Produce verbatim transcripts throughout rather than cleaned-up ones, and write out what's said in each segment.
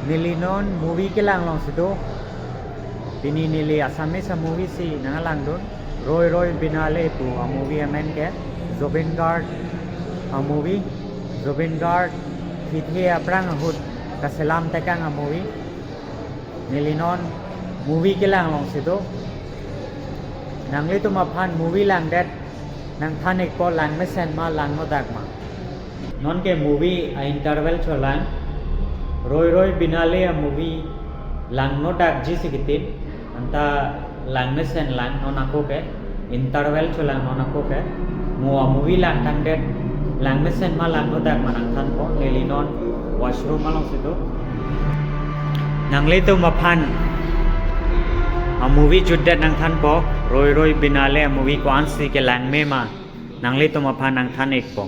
Neli non movie kelang alongsi do. Pini neli Assamese a-movie si nanglangdun. Roy Roy Binale pu a-movie amen ke Zubeen Garg a-movie. Zubeen Garg thithe aphrang ahut kaselam tekang a-movie. Neli non movie kelang alongsi do. Nanglitum aphan movie langdet nangthan-ikpo, langmesen ma langnodak ma. Non ke movie a-interval cholang. Roy Roy Binale a-movie langnodakji si kitin, anta langmesen lang non ako ke, interval cholang non ako ke. Mo a-movie langtangdet, langmesen ma langnodak ma nangthanpo. Neli non washroom alongsi do. Nanglitum aphan a-movie jutdet nangthanpo. Roy Roy Binale a-movie ko-ansi kelangme ma nanglitum aphan nangthan-ikpo.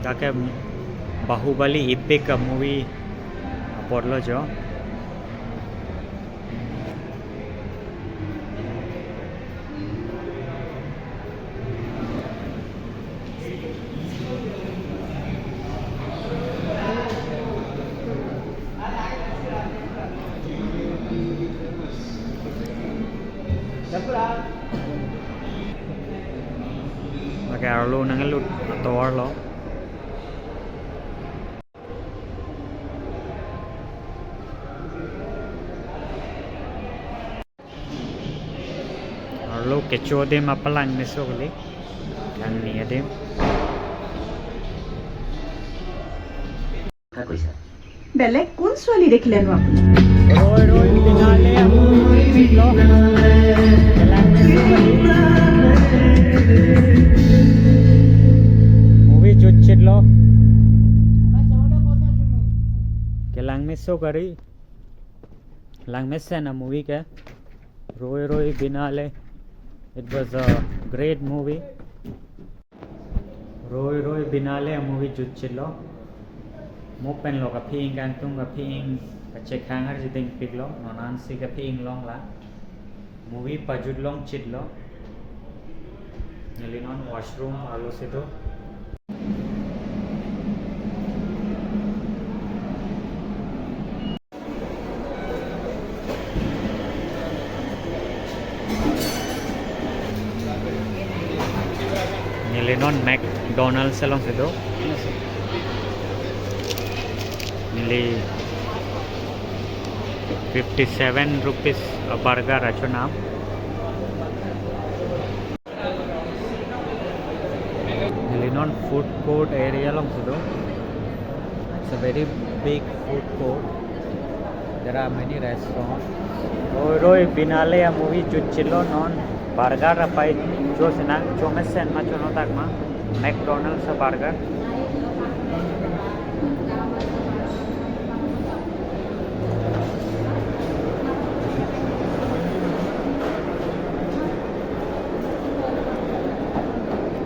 Dak ke Bahubali epic a-movie apotlo jo. Lake arlo nangkelut atovarlo. Arlo kecho adim apalangmeso kali. Kangni adim. বেলেগ কোন ছোৱালী দেখিলেনো আপুনি? Roy Roy Binale a-movie jutchitlo. Movie jutchitlo. Kelangmeso kali. Langmesen a-movie ke Roy Roy Binale. It was a great movie. Roy Roy Binale a-movie jutchitlo. Mo penlo kaphi-ing kangtung, kaphi-ing kachekhang arji dingpiklo. Non ansi kaphi-ing longlo. Movie pajut longchitlo. Neli non washroom arlosi do. Neli non McDonald's alongsi do. Neli fifty seven rupees a-burger achonam. Neli non food court area alongsi do. It's a very big food court. There are many restaurants. Roy Roy Binale a-movie jutchitlo, non burger apei chosinang, chomesen ma chonodak ma. McDonald's a-burger.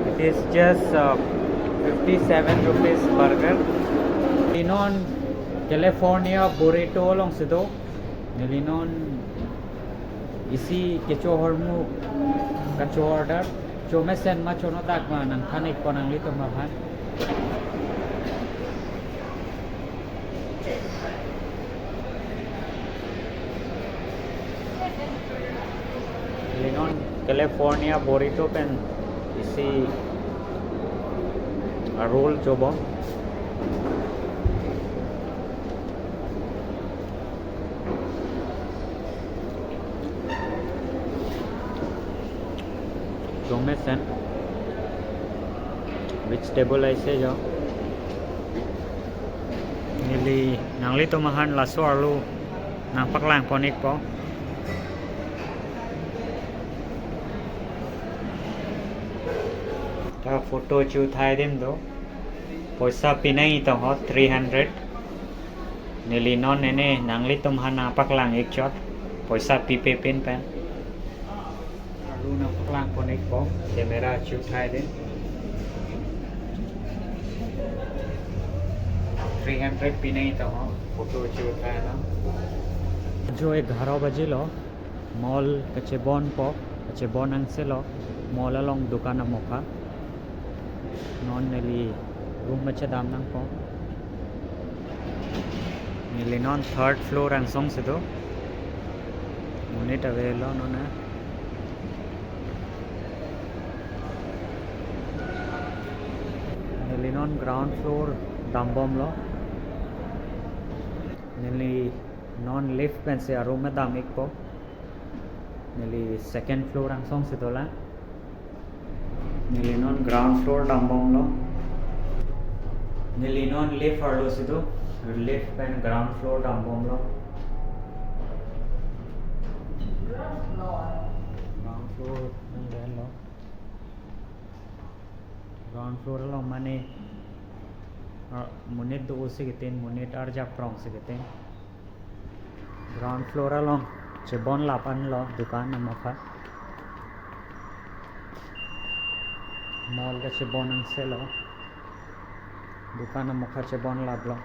It is just uh, fifty seven rupees burger. Neli non California burrito alongsi do. Neli non isi kecho ahormu kacho-order. Chomesen ma chonodak ma nangthan-ikpo nanglitum aphan. Neli non California burrito pen isi a-roll chobom. Chomesen vegetable aise jo. Neli nanglitum aphan laso arlo nangpaklang pon-ikpo. Ta photo chu thai adim do. Poisa pinang-i tong ho three hundred. Neli non ene nanglitum aphan nangpaklang-ik chot. Poisa pipe pin pen. Arlo nangpaklang pon-ikpo, camera chu thai adim. Three hundred pinang-i tong ho, photo chu thai na. Jo egharo baji lo, mall kachebonpo, kachebon angselo, mall along dukan amokha. Non neli Room ma chedam nangpo. Neli non third floor angsong si do. Monit avelo non na. Neli non ground floor dambomlo. Neli non lift pensi a-room ma dam-ikpo. Neli second floor angsong si dolang. Neli non ground floor dambomlo. Neli non lift arlo si do. Lift pen ground floor dambomlo. Ground floor nang denlo. Ground floor along mane, ah, monit do-o si ketin, monit arjap prong si ketin. Ground floor along chebon lap anlo dukan amokha. Mall kachebon angselo. Dukan amokha chebon laplo.